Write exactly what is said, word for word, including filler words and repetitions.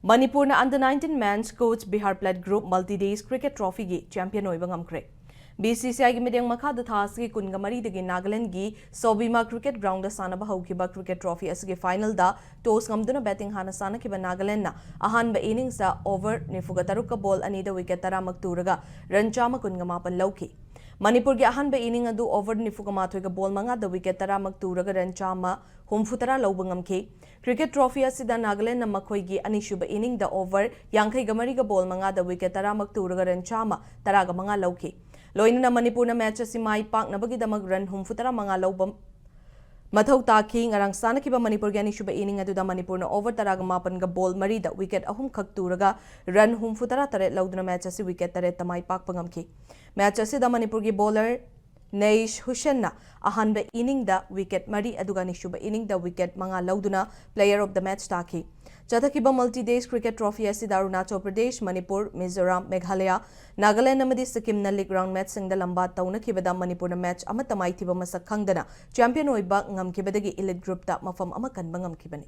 ꯃꯅꯤꯄꯨꯔꯅ under nineteen men's coach Bihar Plate Group multi days cricket trophyꯒꯤ champion ꯑꯣꯏꯕ ꯉꯝꯈ꯭ꯔꯦ꯫ BCCIꯒꯤ ꯃꯤꯠꯌꯦꯡ ꯃꯈꯥꯗ ꯊꯥ ꯑꯁꯤꯒꯤ ꯀꯨꯟꯒ ꯃꯔꯤꯗꯒꯤ ꯅꯥꯒꯥꯂꯦꯟꯗꯒꯤ ꯁꯣꯕꯤꯃꯥ cricket groundꯗ ꯁꯥꯟꯅꯕ ꯍꯧꯈꯤꯕ cricket trophy ꯑꯁꯤꯒꯤ finalꯗ toss ꯉꯝꯗꯨꯅ batting ꯍꯥꯟꯅ ꯁꯥꯟꯅꯈꯤꯕ ꯅꯥꯒꯥꯂꯦꯟꯗꯅ ꯑꯍꯥꯟꯕ innings over ꯅꯤꯐꯨꯒ ꯇꯔꯨꯛꯀ ball ꯑꯅꯤꯗ wicket ꯇꯔꯥꯃꯛ ꯇꯨꯔꯒ run ꯆꯥꯝꯃ ꯀꯨꯟꯒ ꯃꯥꯄꯟ ꯂꯧꯈꯤ꯫ ꯃꯅꯤꯄꯨꯔꯒꯤ ꯑꯍꯥꯟꯕ inning ꯑꯗꯨ over ꯅꯤꯐꯨꯒ ꯃꯥꯊꯣꯏꯒ ball ꯃꯉꯥꯗ wicket ꯇꯔꯥꯃꯛ ꯇꯨꯔꯒ run ꯆꯥꯝꯃ ꯍꯨꯝꯐꯨꯇꯔꯥ ꯂꯧꯕ ꯉꯝꯈꯤ꯫ Cricket trophy ꯑꯁꯤꯗ ꯅꯥꯒꯥꯂꯦꯟꯗꯅ ꯃꯈꯣꯏꯒꯤ ꯑꯅꯤꯁꯨꯕ inningꯗ over ꯌꯥꯡꯈꯩꯒ ꯃꯔꯤꯒ ball ꯃꯉꯥꯗ wicket ꯇꯔꯥꯃꯛ ꯇꯨꯔꯒ run ꯆꯥꯝꯃ ꯇꯔꯥꯒ ꯃꯉꯥ ꯂꯧꯈꯤ꯫ ꯂꯣꯏꯅꯅ ꯃꯅꯤꯄꯨꯔꯅ match ꯑꯁꯤ ꯃꯥꯏ ꯄꯥꯛꯅꯕꯒꯤꯗꯃꯛ run ꯍꯨꯝꯐꯨꯇꯔꯥ ꯃꯉꯥ ꯂꯧꯕ ꯃꯊꯧ ꯇꯥꯈꯤ꯫ ꯉꯔꯥꯡ ꯁꯥꯟꯅꯈꯤꯕ ꯃꯅꯤꯄꯨꯔꯒꯤ ꯑꯅꯤꯁꯨꯕ inning ꯑꯗꯨꯗ ꯃꯅꯤꯄꯨꯔꯅ over ꯇꯔꯥꯒ ꯃꯥꯄꯟꯒ ball ꯃꯔꯤꯗ wicket ꯑꯍꯨꯝꯈꯛ ꯇꯨꯔꯒ run ꯍꯨꯝꯐꯨꯇꯔꯥ ꯇꯔꯦꯠ ꯂꯧꯗꯨꯅ match ꯑꯁꯤ wicket ꯇꯔꯦꯠꯇ ꯃꯥꯏ ꯄꯥꯛꯄ ꯉꯝꯈꯤ꯫ Match ꯑꯁꯤꯗ ꯃꯅꯤꯄꯨꯔꯒꯤ bowler ꯅꯩꯁ ꯍꯨꯁꯦꯟꯅ ꯑꯍꯥꯟꯕ inningꯗ wicket ꯃꯔꯤ ꯑꯗꯨꯒ ꯑꯅꯤꯁꯨꯕ inningꯗ wicket ꯃꯉꯥ ꯂꯧꯗꯨꯅ player of the match ꯇꯥꯈꯤ꯫ ꯆꯠꯊꯈꯤꯕ multi days cricket trophy ꯑꯁꯤꯗ ꯑꯔꯨꯅꯥꯆꯜ ꯄ꯭ꯔꯗꯦꯁ, ꯃꯅꯤꯄꯨꯔ, ꯃꯤꯖꯣꯔꯥꯝ, ꯃꯦꯘꯥꯂꯌ, ꯅꯥꯒꯥꯂꯦꯟꯗ ꯑꯃꯗꯤ ꯁꯤꯛꯀꯤꯝꯅ league round matchꯁꯤꯡꯗ ꯂꯝꯕꯥ ꯇꯧꯅꯈꯤꯕꯗ ꯃꯅꯤꯄꯨꯔꯅ match ꯑꯃꯠꯇ ꯃꯥꯏꯊꯤꯕ ꯃꯁꯛ ꯈꯪꯗꯅ champion ꯑꯣꯏꯕ ꯉꯝꯈꯤꯕꯗꯒꯤ elite groupꯇ ꯃꯐꯝ ꯑꯃ ꯀꯟꯕ ꯉꯝꯈꯤꯕꯅꯤ꯫